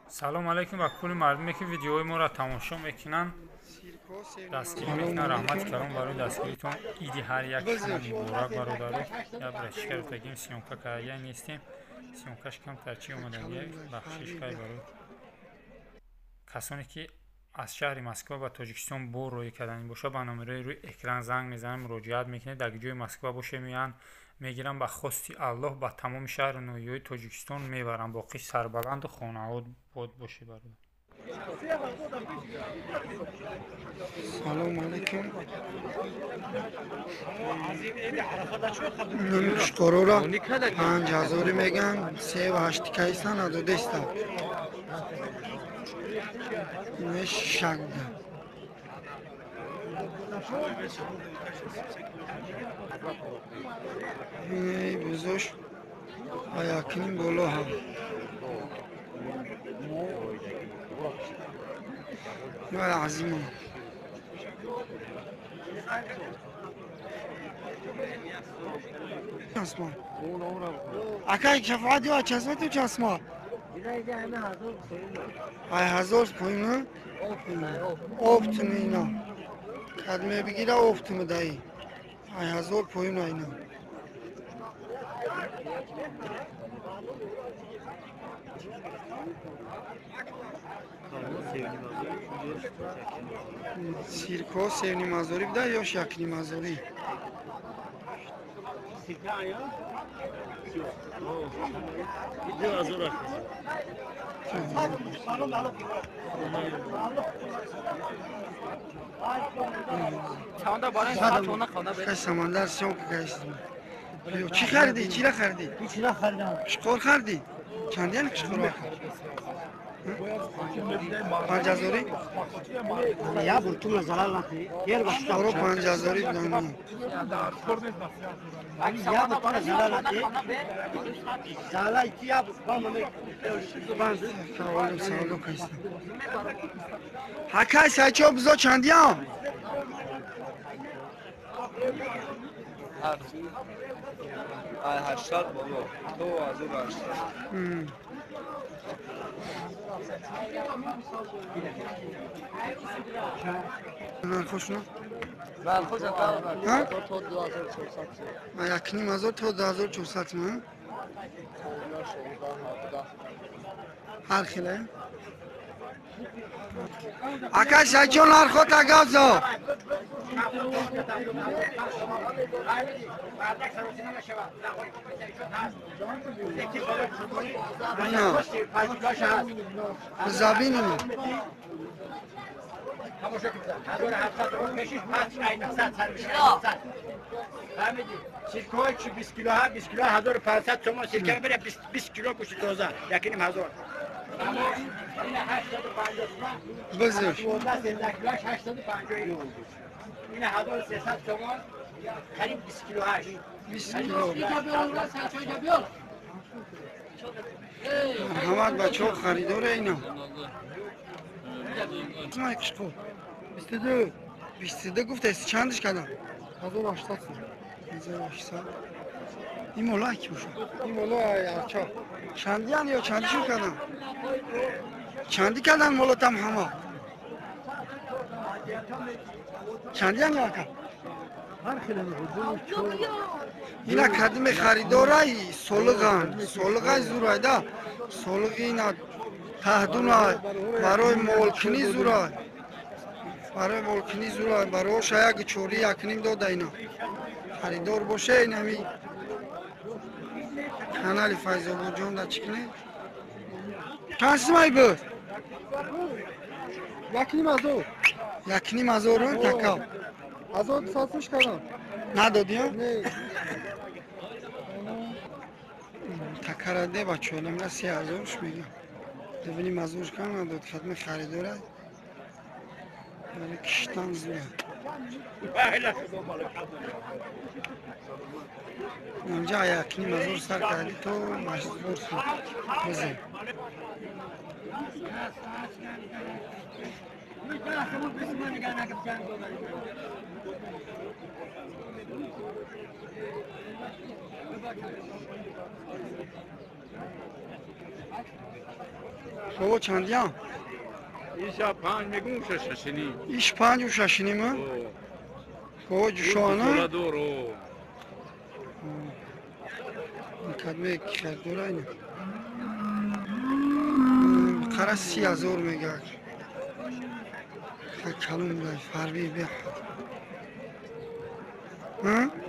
Салом алейкум ба кулли мардуме, ки видеои моро тамошо мекунанд, дастгирӣ мекунанд. Раҳмати калон барои дастгиритон. Иди ҳар як шумо муборак, бародаро. Як братишка рафтагим, съёмка карда нестем. Съёмкаш камтар чи омадагия, бахшиш кай. Барои касоне, ки аз шаҳри Москва ба Тоҷикистон бор роҳӣ кардани бошад, ба номерои рӯи экран занг мезананд, муроҷиат мекунед. Дар ҷои Москва боше, меоянд, мегиранд. Ба хости Аллоҳ ба тамоми шаҳру ноҳияҳои Тоҷикистон мебаранд. Боқӣ сарбаланду хонаобод бошед, бародар. Салом алейкум. Шукорора 5000 меган, 3,8 кайсан надодеста. Шагда. Бузош аякним боло ҳам. Азимон. Часма. Акай шафоат ё часма ту часма? Ай ҳазор поина? Оптим ина. Кадме бигира оптим даи. Ай ҳазор поина ина. Сирко 3,5 ҳазори буда ё 1,5 ҳазори? Самандар съёмка кайсизми? Чӣ харидӣ? Чира харидӣ? Шиқор харидӣ? Чандиян шиқор? 5 ҳазори? Шиқоро 5 ҳазори буданд. Саволу кайсам. Ҳакай сайчо бизо чандиям? 800 боло, то 1800. Нархошуна? Нархош то 2400. 1,5 ҳазор то 2400 сомон. Ҳар хеле. Акай сайчо нархота гавзо. Забинем. سیرکای چی 20 کیلو ها 20 کیلو 1500 تومان سیرکه بره 20 کیلو گوشت تازه 1,5 هزار. این 850 تومان. بزرگ. 12 کیلوش 850. این 1300 تومان، قریب 20 کیلو 8. 20 кило. Марҳамат, бачаҳо, харидора ина. Кишқо 22. 22 гуфтаст, чандиш кардам? 1800 сом. 1800. Ин мола ки бошад? Ин мола арча. Чандиян ё чандишон кардам? Чанди кардан молотам ҳама? Чандиян ё ака? Ҳар хеле. Ина кадиме харидорай солиған, солиғай зурайда, солиғи ина таҳдунай, барои молкунӣ зурай. Барои молкунӣ зурай, барои шаяк чори 1,5 дода ина. Харидор боше, инами канали Файзободжон да чӣ кунед? Чанд сумай буд? 1,5 ҳазор. 1,5 ҳазор така. 1200 сумш кардам. Надодӣ? Не. Такараде бачаҳо, намира 3000-ш мегам. 2,5 ҳазорш кам надод, хатми харидора. Барои киштан зура. Инҷа 1,5 ҳазор сар кардӣ то 8 ҳазор сум. Бизем. Бобо чандиям? Иша 5 мегум 6.5. Иш 5 у 6.5 ма? Бобо ҷушоана? Кадме харидора ина. Қара 30,000 мегӯяд. Калон буда, фарби беҳад.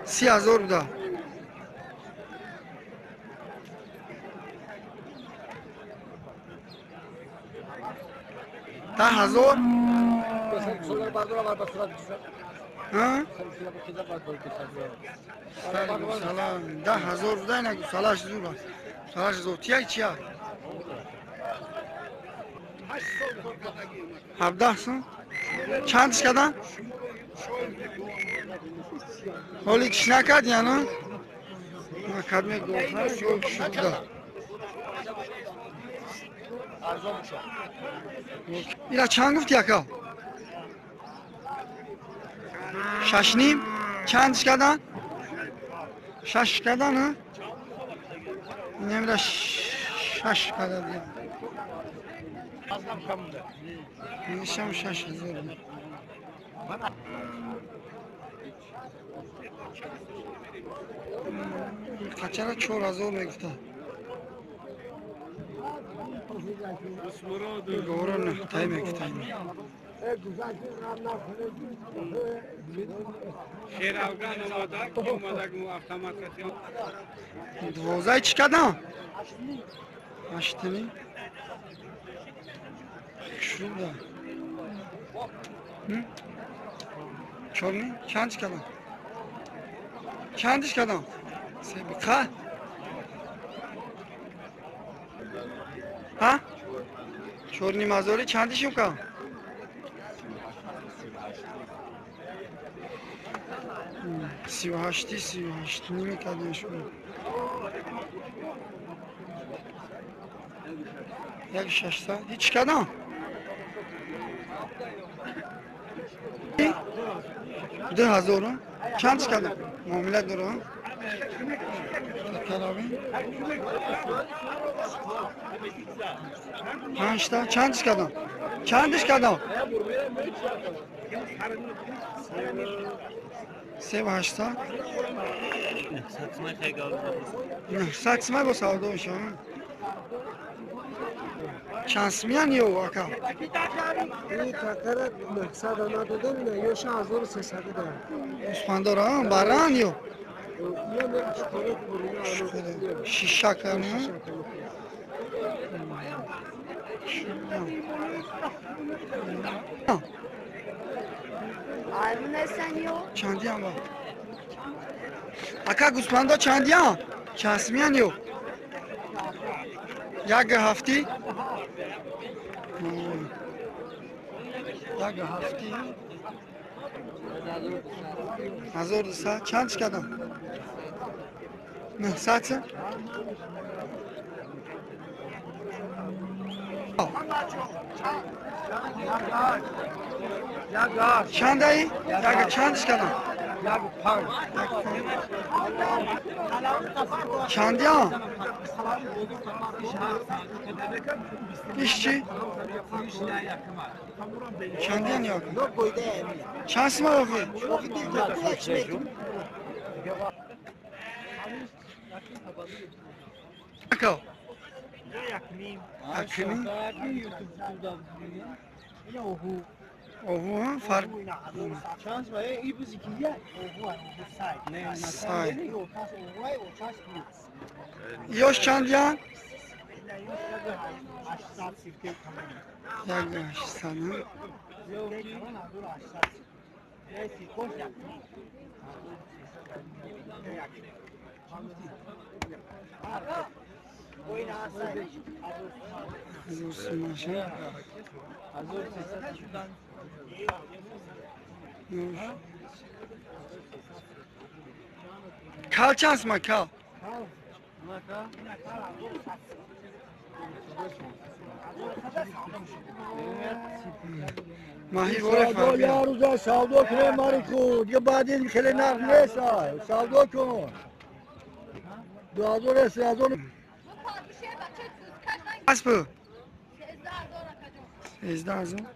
30,000 буда. 10,000? 10,000 буда, ина гусалаш зур аст. Гусалаш зотия чия? 17 сум? Чандиш кадан? Ҳоли киш накард яна? Кадме гӯхар ё киш буда. Ира чанд гуфти ака? 6.5? Чандиш кадан? 6 кадан, ҳа? Инамира 6 кадан. Нишам 6,000. Қачара 4,000 мегуфта. Говоро нахтай мегуфта. 12 чӣ кардам? 8.5. Шуда. 4.5? Чандиш кардам? Чандиш кардам? Себиқа? Ҳа? 4.5 чандишим кардам? 38, 38.5 кардам шумо. 1.600. Ҳеч кардам? 2,000. Чандиш кардам? Муомила дорам. 5 та чандиш кардам? Чандиш кардам? 3.800. 900 сумай бо савдо мешавад. Чанд сумиян ё ака? Ин какара 900 надодам, ина ё 6300 дорам. Гӯсфандора баран ё? Шиша кардам. Чандиям ба? Ака гӯсфандо чандиям? Чанд сумиян ё? 1.7? 1.7. 1200. Чандиш кардам? 900 сум? Чандаи? Чандиш кардам? 1.5. Чандиям? Иш чӣ? Чандиям ё? Чанд сум охи? Ака? 1.5? Оҳу, фарқ. Сай. Ёш чандиян? 1.800. Кал чанд сум кал? Маҳи воре фарбия. Я рӯза савдо кунем мари худ. Дига баъд ин хеле нарх нест. Савдо кун. 2000 3000. Асп 13,000.